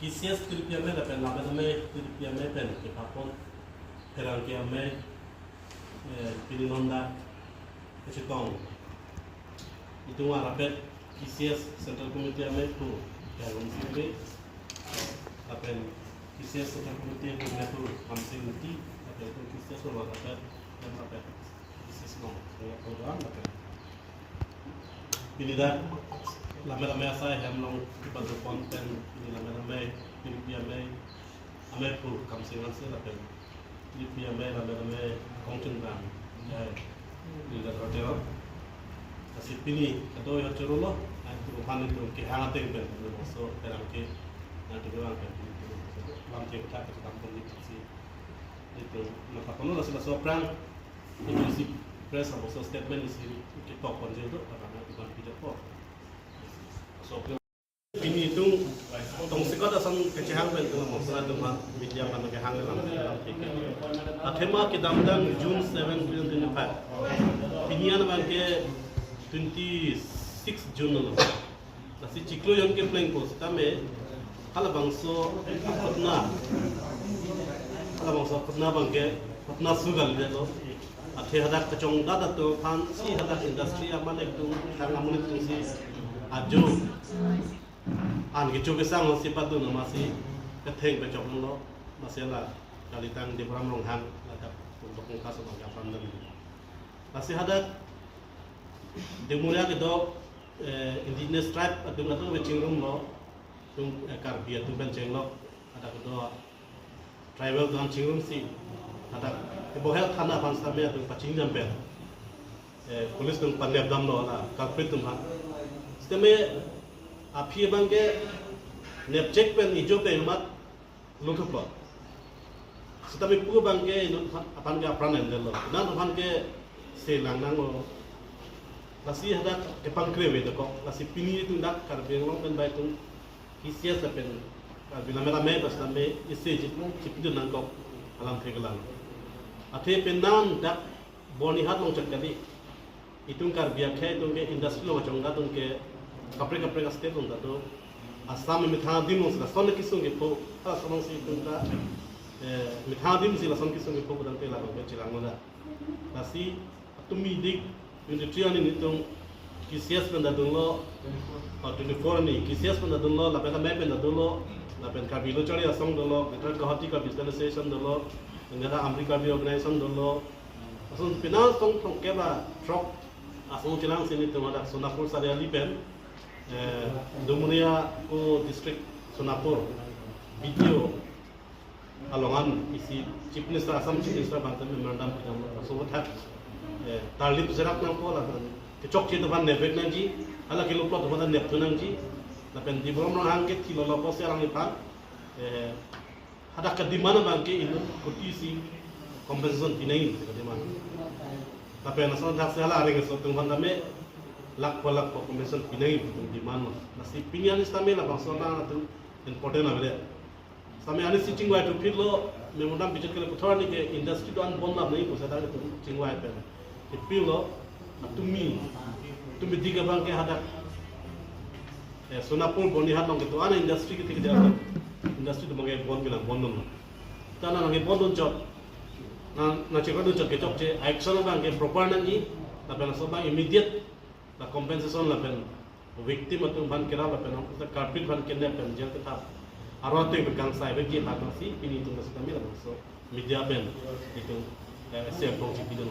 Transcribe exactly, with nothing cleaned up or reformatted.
P C S tiripi amei lapen lapen amei tiripi amei pen kepapon pherangke amei, eh, pini non dak kachetong. Itum arapet P C S Central Committee amei pu Dharmesing Bey, lapen P C S Central Committee pu amei pu Ramsing Ingti, lapen itum P C S pu arapet, arapet P C S along, ya, program lapen pini dak lamen amei asai hem along kepado pon pen pini lamen amei, pini pi amei, amei pu Kamsing Hanse lapen pini pi amei lamen amei Kongchun Bang, eh, pini dak hotel. Lasi pini kadoi hachoro lo, nanglitum aphan itum kehang ateng pen, itum laso pherangke, nanglitum kehang pen, itum lam thek thak itum kam pon ni si, itum nangpakono lasi laso aphrang, itum si press abangso statement isi ketok pon jeng do, karena itum pida po. So, pini itum tongsekot asam kachehang pen itum mosra itum ha media aphan kehang lam lam thek. Athema kedamtang June seven, twenty twenty-five. Pini an abangke twenty-six June lo. Lasi chiklo jon keplengpo sitame halabangso apatna, halabangso apatna abangke apatna sugal lo. Athe hadak kachongdat atum aphan si hadak industry aman itum thang amonit atum si ajo an kecho kesang ho si padu nama si ketheng pechok lo, masi la kalitang Deborah Ronghang ladak untuk mungkas abang kapan dan. Lasi hadak Demoria kedo, eh, indigenous tribe atum atum pen chingrum lo, tum, eh, Karbi atum pen chenglok, hadak kedo tribal atum chingrum si, hadak ebohel thana aphan sitame atum pachingjam pen, eh, police atum panep damlo la culprit atum aphan. Sitame aphi abangke nepchek pen ijo pen mat luthup lo. Sitame pu abangke inut aphan ke apran endel lo. Nang aphan ke selang nanglo. Lasi hadak kepangkre ave dokok. Lasi pini itum dak Karbi Anglong pen bai itum P C S pen Karbi lammet amei pas lammet isi chip chip itu nangkok alam thegelang. Athe penang dak Bonihat along chot kali. Itum Karbi akhei atum ke industry along kachongdat atum ke kaprek kaprek a-state along ta do. Assam methang adim along si lason kesung kepo, ah, lason si itum ta, eh, methang adim si lason kesung kepo pudam te labang ke chelang lo da. Lasi atum mi dik twenty-three arni itum K C S pen ta dunlo, ah, twenty-four arni K C S pen ta dunlo, lapen amei pen ta dunlo, lapen Karbi Lo Charli Asong dolo, Greater Guwahati Karbi Student Association dolo, Greater Amri Karbi Organization dolo, ason penang song throk keba throk asong chelang si nelitum hadak Sonapur Chariali pen, eh, Dumuria ko district Sonapur B D O along an isi Chief Minister, Assam Chief Minister aphan ta memorandum pidam lo. Laso athak, eh, tarlip jerak nangpo lapen kechokche atum aphan nepvek nangji, hala keluplot atum aphan nepthu nangji, lapen Deborah Ronghang ke thilolo pusi alangliphan, eh, hadak ke demand abangke inut kuti isi compensation pinangji ke demand. Lapen laso athak si hala areng aso atum aphan tame lakh po lakh po compensation pinangji atum demand lo. Lasi pini arni sitame labangso abang atum important ave le. Sitame arni si chingvai atum phitlo, memorandum bichot kele puthot arni ke industry do-an bon lam nangji pusi hadak atum chingvai pen. Ipilo, atum mi, atum mi dik abangke hadak, eh, Sonapur Bonihat along kedo-an industry kiti kiti atum. Industry atum abangke bon bilang bon dun. Ta nangke bon dun chot. Na, nangchekro dun chot kechokche, action abangke proper nangji, lapen laso abang immediate, la compensation lapen victim atum aphan kerap lapen culprit aphan kenep pen jail kethap. Aro atum pen kangsai pen ke bang si pini itum si kami labangso media pen itum, eh, share pon si pidun.